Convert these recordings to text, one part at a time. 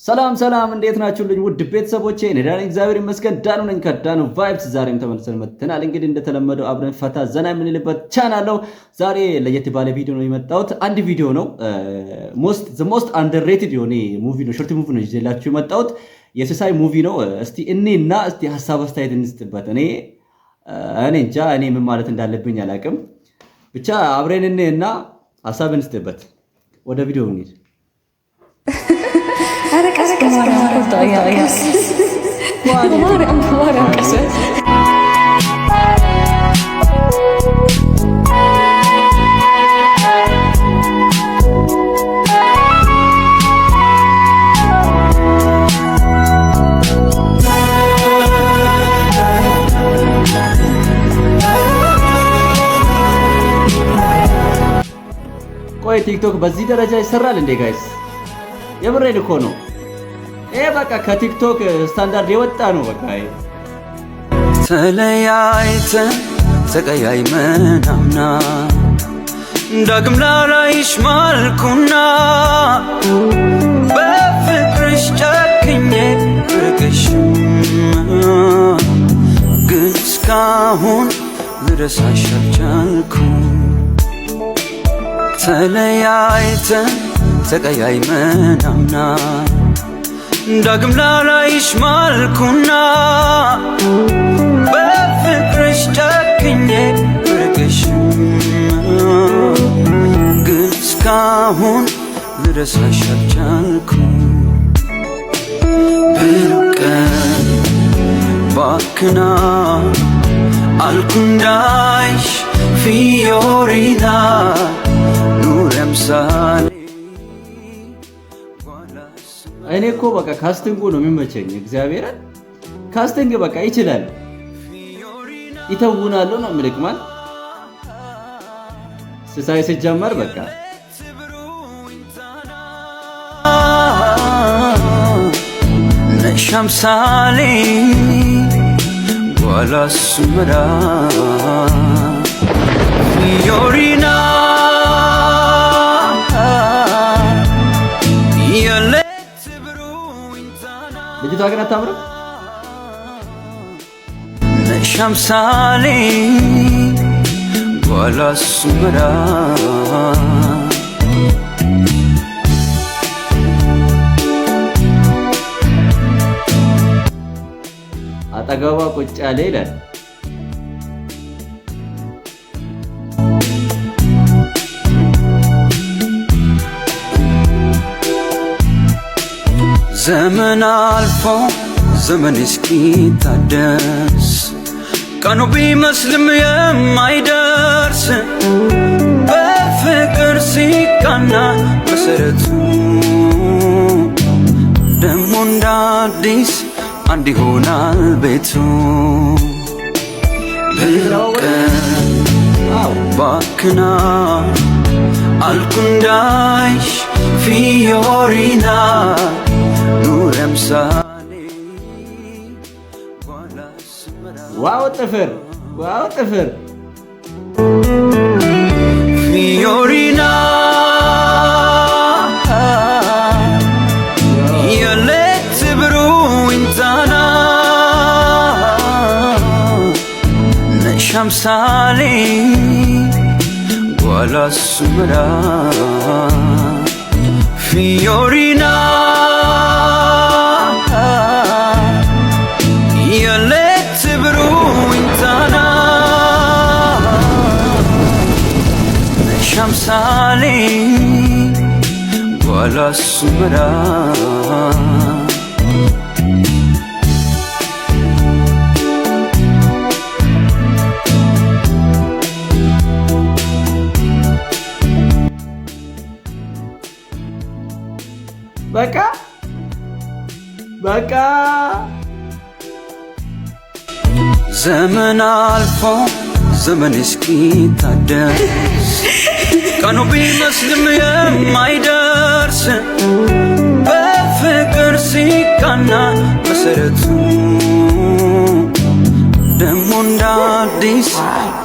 ሰላም ሰላም፣ እንዴት ናችሁልኝ ውድ ቤተሰቦቼ? እኔ ደህና ነኝ፣ እግዚአብሔር ይመስገን። ዳኑ ነኝ ከዳኑ ቫይብስ። ዛሬም ተመልሰን መጥተናል። እንግዲህ እንደተለመደው አብረን ፈታ ዘና የምንልበት ቻናል ነው። ዛሬ ለየት ባለ ቪዲዮ ነው የመጣሁት። አንድ ቪዲዮ ነው፣ most underrated የሆነ movie ነው፣ short movie ነው ይዤላችሁ የመጣሁት። የሲሳይ movie ነው። እስቲ እኔና እስቲ ሀሳብ አስተያየት እንስጥበት። እኔ እንጃ፣ እኔ ምን ማለት እንዳለብኝ አላውቅም። ብቻ አብረን እኔና ሀሳብ እንስጥበት። ወደ ቪዲዮ እንሂድ። ኧረ ቀስ፣ ቀስ፣ በማርያም በማርያም ቀስ። ቆይ፣ ቲክቶክ በዚህ ደረጃ ይሰራል እንዴ guys? የምሬን እኮ ነው። ይሄ በቃ ከቲክቶክ ስታንዳርድ የወጣ ነው። በቃ ይሄ ተለያይተን ተቀያይመን አምና ዳግም ላላይሽ ማልኩና በፍቅርሽ ጨክኜ ብርቅሽም ግን እስካሁን ልረሳሽ አልቻልኩም። ተለያይተን ተቀያይመን አምና ዳግም ላላይሽ ማልኩና በፍቅርሽ ጨክኜ ብርቅሽም ግን እስካሁን ልረሳሽ አልቻልኩም። ብሩህ ቀን ባክና አልኩንዳይሽ ፊዮሪና ኑር አምሳሌ። እኔ እኮ በቃ casting ኡ ነው የሚመቸኝ። እግዚአብሔርን casting በቃ ይችላል፣ ይተውናሉ ነው የምልህ። ማን ሲሳይ ሲጀመር በቃ ነሽ አምሳሌ ጓላስመራ ፊዮሪና የሌት ብሩኝታና ልጅቷ ግን አታምርም። ነሽ አምሳሌ ጓላስመራ። አጠገቧ ቁጭ ያለ ይላል። ዘመን አልፎ ዘመን እስኪታደስ ቀኑ ቢመስልም የማይደርስ በፍቅር ሲቃና መሰረቱ ደሞ እንደ አዲስ አንድ ይሆናል ቤቱ። ብሩህ ቀን ባክና አልኩንዳይሽ ፊዮሪና ኑር አምሳሌ ጓላስመራ Wow ጥፍር፣ wow ጥፍር። ፊዮሪና የሌት ብሩኝታና ነሽ አምሳሌ ጓላስመራ ፊዮሪና የሌት ብሩኝታና ነሽ አምሳሌ ጓላስመራ። በቃ በቃ። ዘመን አልፎ ዘመን እስኪታደስ ቀኑ ቢመስልም የማይደርስ በፍቅር ሲቃና መሰረቱ ደሞ እንደ አዲስ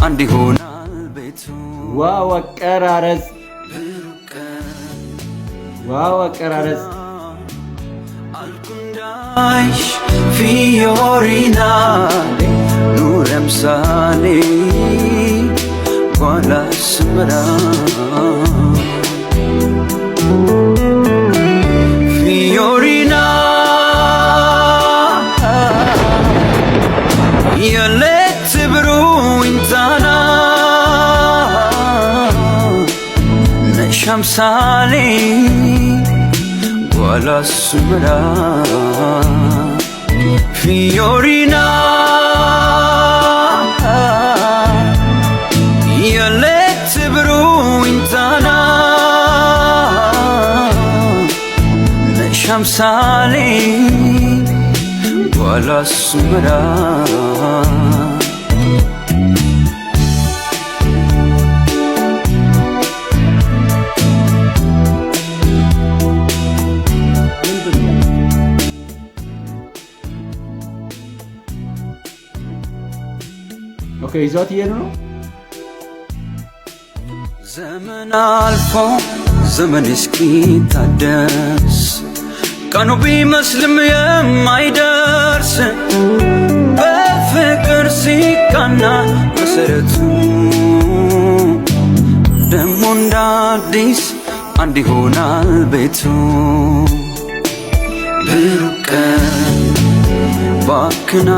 አንድ ይሆናል ቤቱ። Wow አቀራረጽ፣ wow አቀራረጽ። አልኩንዳይሽ ፊዮሪና ኑር አምሳሌ ጓላ አስመራ ፊዮሪና የሌት ብሩህ ኢንታና ነሽ አምሳሌ ጓላ አስመራ ፊዮሪና የሌት ብሩህ ኢንታና ነሽ አምሳሌ ጓላ አስመራ። ምንድን ነው? Okay፣ ይዟት እየሄዱ ነው። ዘመን አልፎ ዘመን እስኪታደስ ቀኑ ቢመስልም የማይደርስ በፍቅር ሲቃና መሰረቱ ደሞ እንደ አዲስ አንድ ይሆናል ቤቱ። ብሩህ ቀን ባክና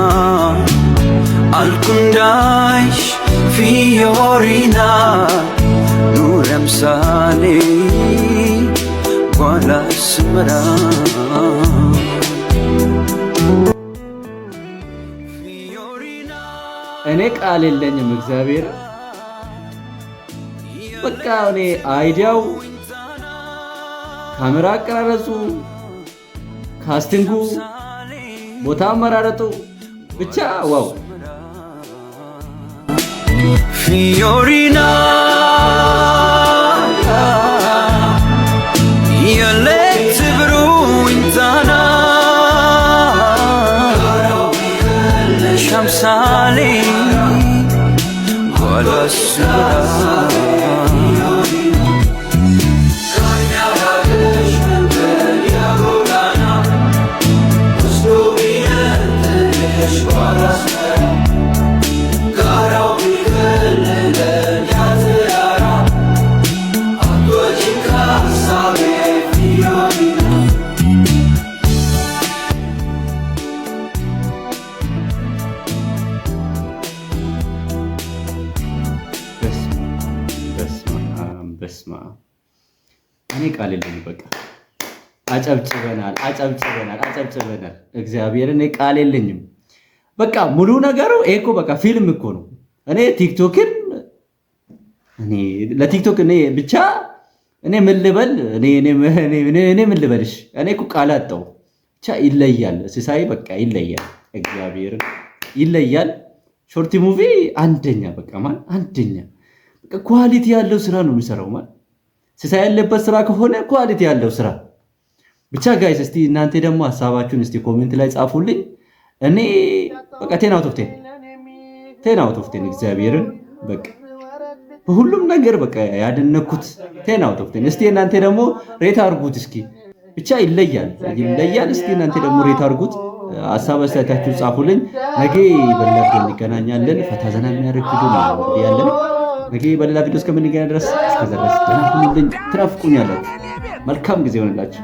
አልኩንዳይሽ ፊዮሪና ኑር አምሳሌ ጓላ አስመራ ፊዮሪና። እኔ ቃል የለኝም። እግዚአብሔር በቃ እኔ idea ው፣ ካሜራ አቀራረጹ፣ casting ኡ፣ ቦታ አመራረጡ ብቻ wow። ፊዮሪና የሌት ብሩህ ኢንታና ነሽ አምሳሌ ጓላ አስመራ። በስመ አብ፣ በስመ አብ፣ በስመ አብ። እኔ ቃል የለኝም። በቃ አጨብጭበናል፣ አጨብጭበናል፣ አጨብጭበናል። እግዚአብሔር እኔ ቃል የለኝም። በቃ ሙሉ ነገሩ ይሄ እኮ በቃ ፊልም እኮ ነው። እኔ ቲክቶክን እኔ ለቲክቶክ እኔ ብቻ እኔ ምን ልበል፣ እኔ ምን ልበልሽ? እኔ እኮ ቃል አጣሁ። ብቻ ይለያል። ሲሳይ በቃ ይለያል። እግዚአብሔርን ይለያል። Short movie አንደኛ፣ በቃ ማን አንደኛ፣ በቃ quality ያለው ስራ ነው የሚሰራው። ማን ሲሳይ ያለበት ስራ ከሆነ quality ያለው ስራ ብቻ። Guys፣ እስቲ እናንተ ደግሞ ሀሳባችሁን እስቲ comment ላይ ጻፉልኝ። እኔ በቃ 10 out of 10፣ 10 out of 10። እግዚአብሔርን በቃ በሁሉም ነገር በቃ ያደነኩት 10 out of 10። እስቲ እናንተ ደግሞ rate አድርጉት እስኪ። ብቻ ይለያል፣ ይለያል። እስቲ እናንተ ደግሞ rate አድርጉት፣ ሀሳብ አስተያየታችሁን ጻፉልኝ። ነገ በሌላ ቪዲዮ እንገናኛለን። ፈታ ዘና የሚያደርግ ቪዲዮ ነው እንግዲህ ያለን። ነገ በሌላ ቪዲዮ እስከምንገናኝ ድረስ፣ እስከዛ ድረስ ደህና ሁኑልኝ። ትናፍቁኛላችሁ። መልካም ጊዜ ይሆንላችሁ።